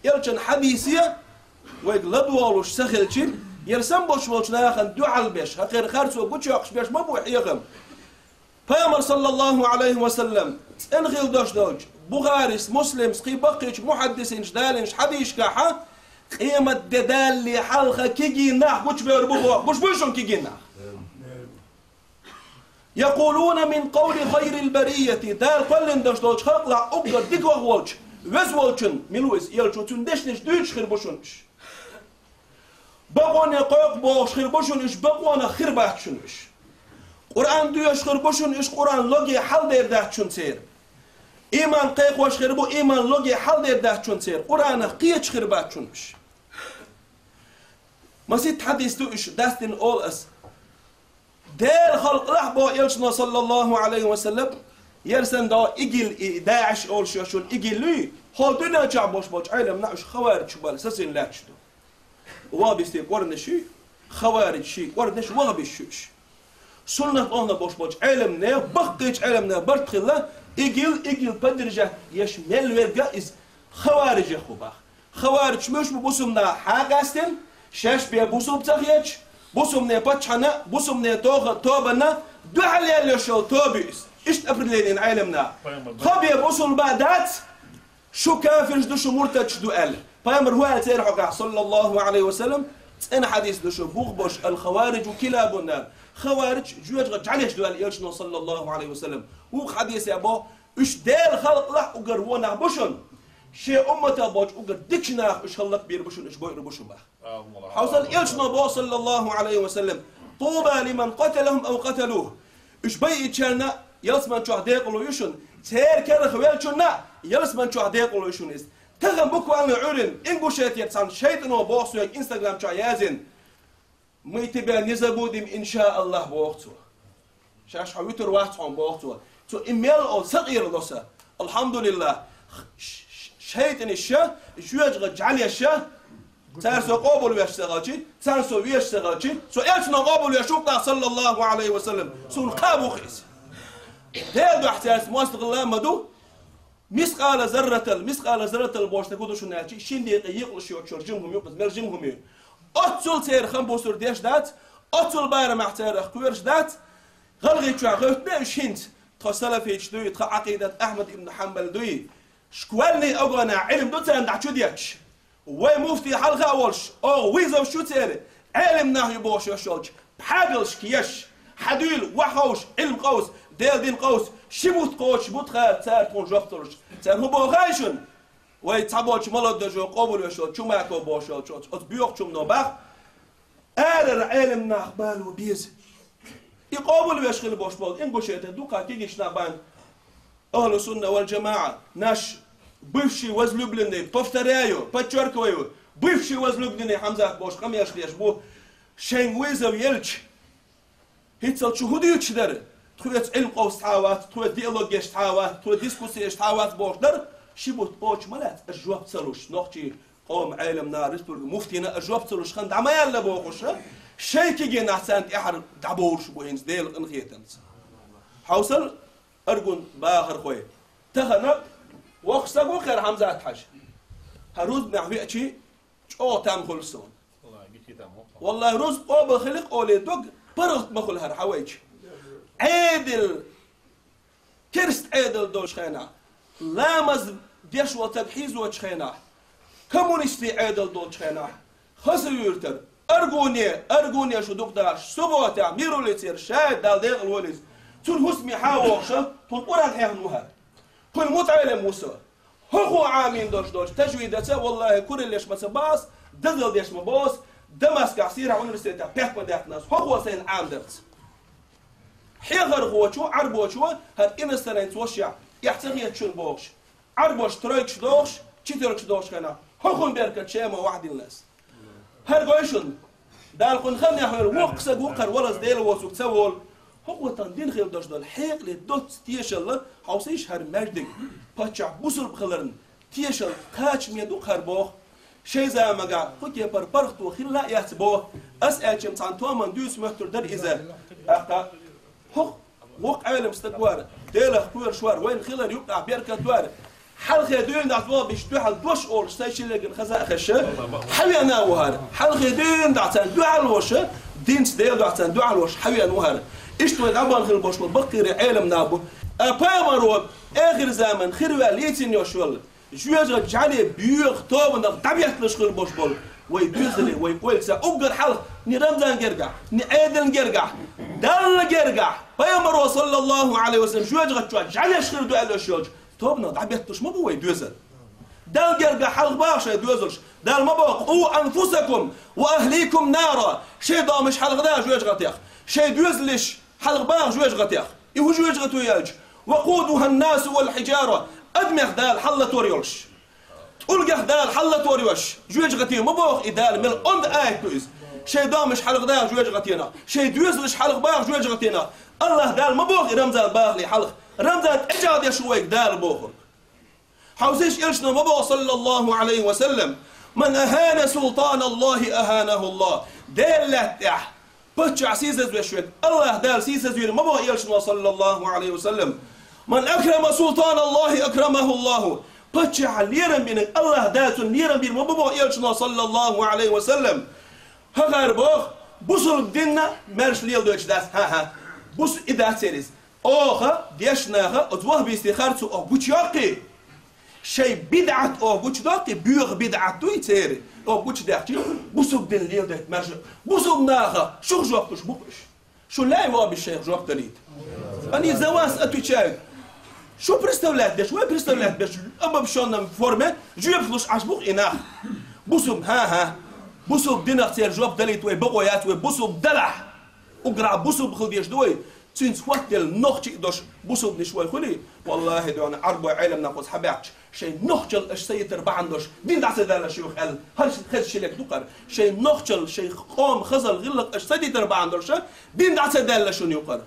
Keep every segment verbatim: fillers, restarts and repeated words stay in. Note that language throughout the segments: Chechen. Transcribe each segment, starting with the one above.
Элчан хьадисе вайга ладугӀалуш ца хилча, ер санна болчу нахана дуьхьал беш, хӀокхеран харцо гучуйоккхуш беш ма бу хьехам. Пайхамар, саллаллаху Ӏалайхи ва саллам, цӀена хила долуш долчу Бухарис, Муслимс, кхин баккхийчу мухьаддисинаш далийнчу хьадисашкахь, къемат де далале хьалха кегий нах гучубевр бу боху. Гуш буй шуна кегий нах? «Якъулуна мин къавли хайрил барияти», Дала кхоьллина долуш долчу халкъалахь уггар дика ваха волчу, веза волчун, мила ву иза, элчо, цуьнан дешнаш дуьйцуш хир бу шуна уьш. Бакъоне кхойкху бохуш хир бу шуна уьш, бакъонах хир бац шуна уьш. Къуръан доьшуш хир бу шуна уьш, Къуръан логе хьалдер дац шуна церан. Ийман кхайкхош хир бу, ийман логе хьалдер дац шуна церан. Къуръанах кхеташ хир бац шуна уьш. Масийтта хьадис ду уьш, дастина олу ас. Делан халкъалахь боху элчано, саллаллаху Ӏалайхи ва саллам, ер санна догӀу игил, и ДаӀиш олуш йолчун игил юй, хӀокху дуьнен чохь болуш болчу Ӏеламнаха уьш хаваричаш бала сацийна лаьтташ ду. Вахабистийн кӀорнаш юй, хаваричаш шайн кӀорнаш вахабисташ ю уьш. Суннат охӀна болуш болчу Ӏеламнех, баккхийчу Ӏеламнех барт хилла, игил, игил поддержать еш мел верг а иза хаварижех ву баха. Хаваричаш муьлш бу? Бусумнах хьакъастина, шаьш бен бусулба ца хеташ, бусумне паччахьана, бусумне тоха-, тобанна дуьхьал яьлла йолу тоба ю иза. Иштта определение Ӏеламнаха. Тхо бен бусулба а дац, шу кафирш ду, шу муртадаш ду аьлла. Пайхамар хӀун аьлла церан хьокъехь, саллаллаху Ӏалайхи ва саллам, цӀена хьадис ду шу, бухбош, «Ал-хаварижу килабун нар», хаваричаш жоьжахатин жӀаьлеш ду аьлла элчано, саллаллаху Ӏалайхи ва саллам. ВукхӀа хьадисехь боху, уьш Делан халкъалахь уггар вон нах бу шуна. Шен умматах болчу уггар дикачу наха уьш хӀаллакбийр бу шуна, уьш бойур бу шуна баха. Хьовсал, элчано боху, саллаллаху Ӏалайхи ва саллам: «Туба лиман къаталахум ав къаталуху». Уьш байичарна ялсаман чохь декъало ю шуна, церан карах веллачунна ялсаман чохь декъало ю шуна иза. Тахана буквально Ӏуьйранна Ингушетера цхьана шайтано боху соьга, Instagram чохь яздина: «Мы тебя не забудем, иншааллах», боху цо. Шаьш хьо вуьтур вац хьуна, боху цо. Цо и мел олу сакъерало сан. Алхьамдулиллах. Ш-, ш-, шайтӀанаш ша, жоьжахатин жӀаьлеш ша, цара со къобалвеш ца хилча, царна со везаш ца хилча, со элчано къобалвеш ву-кх, саллаллаху Ӏалайхи ва саллам, суна кхаъ бу-кх иза. Делан дуьхьа цаьрца мостагӀалла ма ду. Мискъала зарратал, мискъала зарратал бохуш стаг хӀун ду шуна аьлча, шина декъе екъалуш йоцуш йолу жима хӀума ю-кх иза, мел жима хӀума ю. Оццул церан хам бусур деш дац, оццул барамехь царах кхоьруш дац, ГӀалгӀайчохь гӀевттина уьш хӀинца, тхо салафиташ дуй, тхан Ӏакъидат Ахьмад ибн Хьанбал дуй, школьный огонехь Ӏилма ду царна дӀа чу детташ. Вай муфти хьалха а волуш, оха вызов шу церан, Ӏелам нах ю бохуш йолуш йолчу пхьагалшка еш, хьан дуьйла, ваховш, Ӏилма къовса, Делан дин къовса, ши бутт кхочуш бу тхара, цара тхуна жоп ца луш. Цара хӀун боху хаий шуна? Вай цхьаболчу молодёжо къобалвеш йолу Чумаков бохуш йолчу оцу, оцу боьхачу хӀумано бах, арара Ӏелам нах бало беза. И къобалвеш хила болуш болу Ингушетехь дукха кегийчу нах бан, Ахлу Сунна вал ДжамаӀа, наш бывший возлюбленный, повторяю, подчеркиваю, бывший возлюбленный Хьамзат бохуш къамелаш деш бу, шайна вызов елча, хӀинццалц шу хӀун дуьйцуш дара? Тхоьца Ӏилма къовса цхьа а вац, тхоьца диалог еш цхьа а вац, тхоьца дискуссеш цхьа а вац бохуш дара, ши бутт кхочуш ма лаьцна аса жоп ца луш, нохчий къоман Ӏелам нах, республика муфтийна а жоп ца луш хан дӀа ма яьлла бохуш, шайн кегий нах царна тӀаьхьара дӀабовлуш бу хӀинца Делан къинхетамца. Хьовсал, аргун бахархой. Тахана воккха стаг ву-кх хӀара Хьамзат-Хьаьжа. ХӀара рузбанехь веачи, чӀогӀа там хуьлу суна. Валлахи, рузба къобал хилира олий дог паргӀат ма хуьлу хӀара хьан вайча. Ӏедал, керста Ӏедал долчу хенахь, ламаз деш волу стаг хьийзочу хенахь, коммунистийн Ӏедал долчу хенахь, Хасавюртара, Аргуне, Аргуне шу дукха дахаш, субботехь, мирулицера, шаьш Далла декъала волийса, цунна хӀусаме хьан вохуша, тхуна Къуръан хьехна ву хӀара. Кхуьнан мутаӀеллим ву со. ХӀокхо Ӏамийна долуш долчу тажвидаца, валлахи, кураллеш ма ца баха ас, дазалла деш ма боху ас, Дамаскехь, Сирахь университетехь пехк ма даьккхина ас, хӀокхо сайна Ӏамдарца. Хьехархочо, Ӏарбочо, хӀара иностранец вошшехь, эхь ца хета шуна бохуш, Ӏарбоша тройкаш дохуш, четверкаш дохуш хенахь, хӀокхуьнан беркат шема вахьдиллина ас. ХӀара гой шуна, Дала кхунна хан яхьвер воккха саг ву-кх хӀара, валаза Дела воцург ца волу. ХӀокхо тхан дин хила долуш долу хьекъале доцца тешалла, хьовсийша хӀара маьждиг, паччахь бусулба хиларна тешалла кхачаме ду-кх хӀара боху. Шайн заманахь хӀун кепара паргӀато хилла а яц боху. Ас аьлча-м цхьана томан дуьйцу моьттур дара иза. ТӀаккха хӀокху воккха Ӏелам стаг вара, Делах кхоьруш вара, вайна хилар юкъахь беркат вара. Хьалхе дуьйна дахьа вогӀу бийш дуьхьал дош олуш, сайн шиллерг хаза а хезаш, хьавеана ву хӀара. Хьалхе дуьйна дахьа царна дуьхьал волуш, динца Делан дуьхьа царна дуьхьал волуш хьавеана ву хӀара. Иштта вай дӀабахана хила болуш болу баккхийра Ӏелам нах бу. Ткъа пайхамаро эхир заман хир ваьлла лийцина йолуш йолу жоьжахати жӀаьле боьха тобанах дӀабетталуш хила болуш болу вай доьзале, вай ойлаца уггар хьалха ни Рамзан гергахь, ни Ӏедална гергахь, Далла гергахь, пайхамаро, саллаллаху Ӏалайхи ва саллам, жоьжахати чохь жӀаьлеш хир ду аьлла йолуш йолчу тобанах дӀабетталуш ма бу вай доьзал. Далла гергахь хьалха баха шайн доьзалш. Дала ма боху: «Къу анфусакум ва ахликум нара». Шайн домаш хьалха даха жоьжахатех. Шайн доьзалш хьалха баха жоьжахатех. И хӀун жоьжахати ю аьлча: «Ва къудухан-насу вал-хьиджара». Адамех Дала хьаллатор йолуш, тӀулгех Дала хьаллатор йолуш жоьжахати ма боху и Дала, мел онда аят ду иза. Шайн домаш хьалха даха жоьжахатенах. Шайн доьзалш хьалха баха жоьжахатенах. АллахӀа Дала ма боху и Рамзан бахале хьалха. Рамзан тӀечӀагӀдеш ву вайга Дала бохург. Хьовсийша, элчано ма боху, саллаллаху Ӏалайхи ва саллам: «Ман ахана султаналлахи аханахуллах». Делан лаьтта тӀехь паччахь сийсазвеш верг, АллахӀа Дала сийсазвийр ма боху элчано, саллаллаху Ӏалайхи ва саллам. «Ман акрама султаналлахи акрамахуллаху». Паччахьан лерам бинарг, АллахӀа Дала цунна лерам бийр ма боху элчано, саллаллаху Ӏалайхи ва саллам. ХӀокхара боху, бусулба динна маьрша леладойтуш дац. ХӀан-хӀа, бусу и дац иза. Оха, дешнаха, оцу ваххабистийн харцо оха гучуйоккхий, шайн бидӀат оха гучудоккхий, боьха бидӀат дуй церан, оха гучудаьккхича, бусулба дин леладайта маьрша. Бусулба наха, шух жоп луш бу-кх уьш. Шу лай ваххабист шайх жоп далийта. Они за вас отвечают. Шу представлять деш, вай представлять деш, обобщённом форме жоьпаш луш Ӏаш бу-кх и нах. Бусулба, хӀан-хӀа, бусулба динах церан жоп далийта вай бакъо яц, вай бусулба далахь. Уггар бусулба хила дезаш ду вай, цуьнца хӀоттаделла нохчий а долуш бусулбанаш вай хуьлий, валлахӀи, дуьхьал Ӏарбой Ӏелам нах оцу хьабаьхча, шайн нохчалла аша ца йитар бахьана долуш, дин дӀа ца даьлла шу юха аьлла, хӀара хеза ши лек ду-кх хӀара. Шайн нохчалла, шайн къоман хазалла, гӀиллакх аша ца дитар бахьана долуш, дин дӀа ца даьлла шуна юкъара.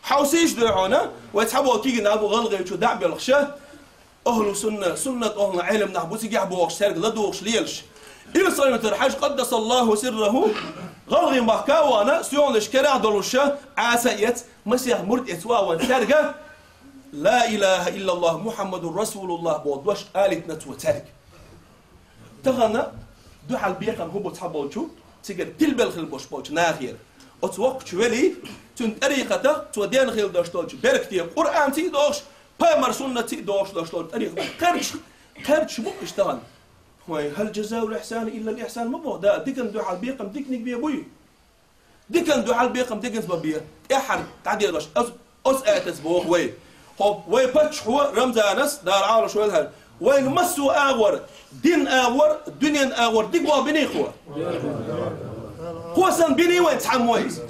Хьовсийша дуй хьуна, вай цхьаболу кегий нах бу гӀалгӀайчу дӀа а боьлхуша, Ахьлу сунна, суннат ахьлу Ӏелам нах бу цигахь бохуш, цаьрга ладугӀуш лелаш. Илсхан-Юьртара Хьаьжа, къаддасаллаху сирраху, гӀалгӀай махка а вахана, стоьлаш карахь долуша, Ӏаса а эца, масех мурд эца вахана цаьрга, «Ла илаха иллаллах, Мухьаммадур Расулуллах» боху дош алийтина цо цаьрга. Тахана дуьхьал бекхам хӀун бу цхьаболчу, цигара тилбелла хила болуш болчу нахера. Оцу воккхачу велий, цуьнан тӀарикъатах, цо денна хила долуш долчу беркате Къуръанций а дохуш, пайхамар суннатций а дохуш долуш долчу тӀарикъатах кхерчаш, кхерчаш бу-кх уьш тахана. Вай, «Хьал жазаул ихьсани иллал ихьсан» ма боху Дала, диканна дуьхьал бекхам диканиг бен буй? Диканна дуьхьал бекхам диканца бан бен, тӀаьххьара дӀадедалаш, оцу, оцу аятаца боху вай. ХӀо, вай паччахьо Рамзанас, Дала Ӏалаш вайл хьара, вайна массо а агӀор, дин агӀор, дуьнен агӀор дика боху биний хьо? Кхо санна биний вайна цхьаммо иза?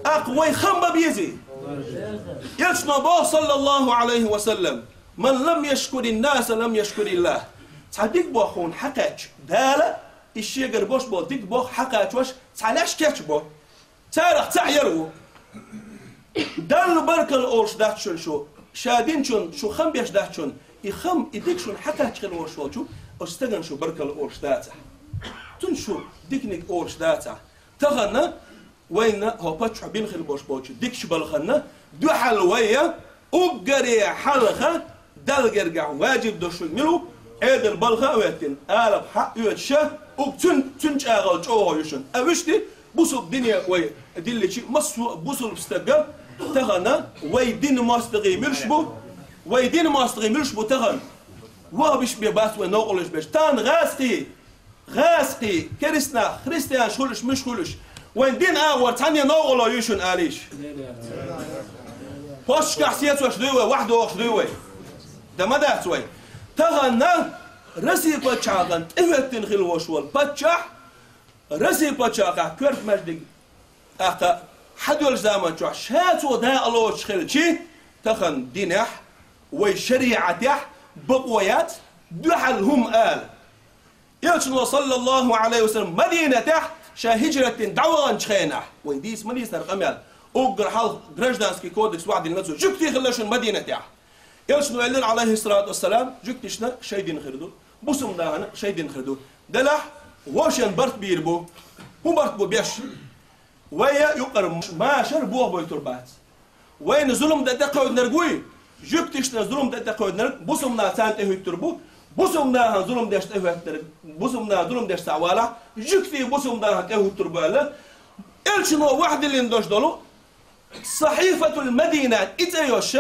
ТӀаккха вай хам бан безий? Элчано боху, саллаллаху Ӏалайхи ва саллам: «Ман лам яшкурин-наса, лам яшкуриллах». Цхьа дика боху хьуна хьакхаьчча, Дала, и шегара бош болу дика боху хьакхачош цхьа леш кечбо. Царах цхьаъ яр ву. Далла баркалла олуш дац шуна шу, ша динчун шу хам беш дац шуна, и хам, и дика шуна хьакхаьчча хила волуш волчу оцу стагана шу баркалла олуш дацахь. Цунна шу диканиг олуш дацахь. Тахана вайна хӀо паччахьо бина хила болуш болчу дикачу балханна дуьхьал вай а, уггаре хьалха Далла гергахь важиб долуш верг мила ву, Ӏедал балха а хӀоьттина, алапа хьаъ оьцуша, уггар цуьнан, цуьнан чӀагӀалла чӀогӀа ю шуна. А вуьшта бусулба дине вай диллича, массо а бусулба стага тахана вай динан мостагӀий муьлш бу, вай динан мостагӀий муьлш бу тахана? Ваххабиш бен бац вай новкъарлуш берш. Тахана гӀазкхий, гӀазкхий, керстанах, христианаш хуьлуш, муьш хуьлуш, вайн дин агӀор цхьанне новкъарло юй шуна алийша? Пошткахь сецош дуй вай, вахдохуш дуй вай? Дан ма дац вай. Тахана Россия паччахьан тӀехӀоьттина хила волуш волу паччахь, Россия паччахьан коьрта маьждиг тӀаккха хьадоьллачу заман чохь ша цо дакъа лоцуш хилчи, тахана динехь, вай шариӀатехь бакъо яц дуьхьал хӀума ала. Элчано, саллаллаху Ӏалайхи ва саллам, Мадинатехь ша хӀижрат дина дӀаваханчу хенахь, вай дийца ма дийцинарг къамел, уггар хьалха Гражданский кодекс вахдина цо, жуьгтий хилла шуна Мадинатехь. Элчано элира, Ӏалайхиссалату вассалам, жуьгташна шайн дин хир ду, бусулба нахана шайн дин хир ду. Делахь, вовшен барт бийр бу. ХӀун барт бу беш? Вай юкъара машар бохабойтур бац. Вайна зулам дан тӀекхевдинарг вуй, Жуьгташна зулам тӀе тӀакхоьдинарг бусалба нах царна тӀехӀуьттур бу, бусалба нахана зулам деш тӀехӀоьттинарг, бусалба наха зулам деш цхьа валахь, жуьгтий бусалба нахана тӀехӀуьттур бу аьлла, Элчано вахьдиллина дош долу Сахьифатул Мадина и цӀе йолуш,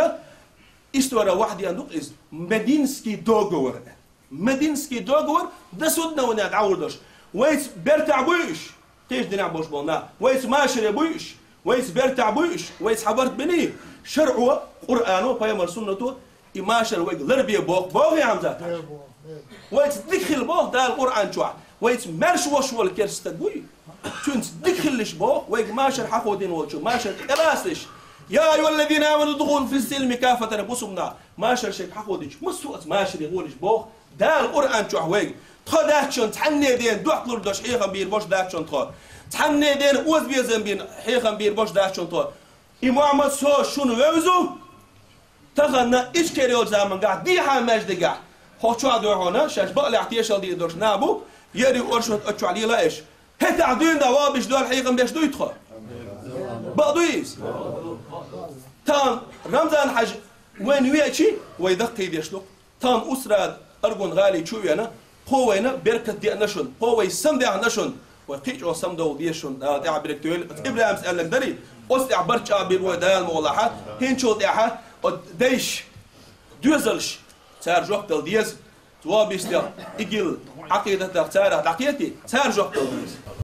история вахьдина ду-кх иза, Мединский договор. Мединский договор, до судного дня дӀагӀур долуш. Вайца бертахь буй уьш, кхечу динехь болуш болу нах? Вайца машаре буй уьш? Вайца бертахь буй уьш? Вайца хьан барт биний? ШарӀо, Къуръано, пайхамар суннато и машар вайга ларбе боху, боху, Хьамзат? Вайца дика хила боху Дала Къуръан чохь. Вайца маьрша волуш волу керста стаг вуй? Цуьнца дика хилалаш боху, вайга машар хьахо дина волчу, машар тӀелацалаш. Я айюхаллазина аману удхулу фис-силми каффатан, бусалба нах, машар шайга хьахо дича, массо а оцу машаре гӀолаш боху Дала Къуръан чохь вайга. Тхо дац шуна цхьанне дена дохкалур долуш хьехам бийр болуш дац шуна тхо. Цхьанне дена озабезам бина хьехам бийр болуш дац шуна тхо. И Мухьаммад со шуна вевза, тахана ичкъера йолчу замангахь дехьа маьждигехь, хӀокху чохь дуьхьал шаьш бакъалехь тешалла дийр долуш нах бу, ерриг оршот оцу чохь лела еш. ХӀетахь дуьйна дӀа вабиш дол хьехам беш дуй тхо? Бакъ дуй иза? Тахана Рамзан-Хьаьжа вайна веачи, вай даккхийдеш ду. Тахана Устрада Аргун гӀали чу а вена, кхо вайна беркат деана шуна, кхо вай самдаьхна шуна, вай кхин а чӀогӀа самадовла деза шуна, Дала тӀаьхьа беркат дойла. ИбрахӀимс аьлларг дарий, оцу тӀехь барт чӀагӀбийр вай Дала мукъалахь, хӀинцул тӀаьхьа оцу дайша доьзалш, цара жоп дала деза, вабистех, игил Ӏакъидатах царах дӀакхетий, цара жоп дала деза.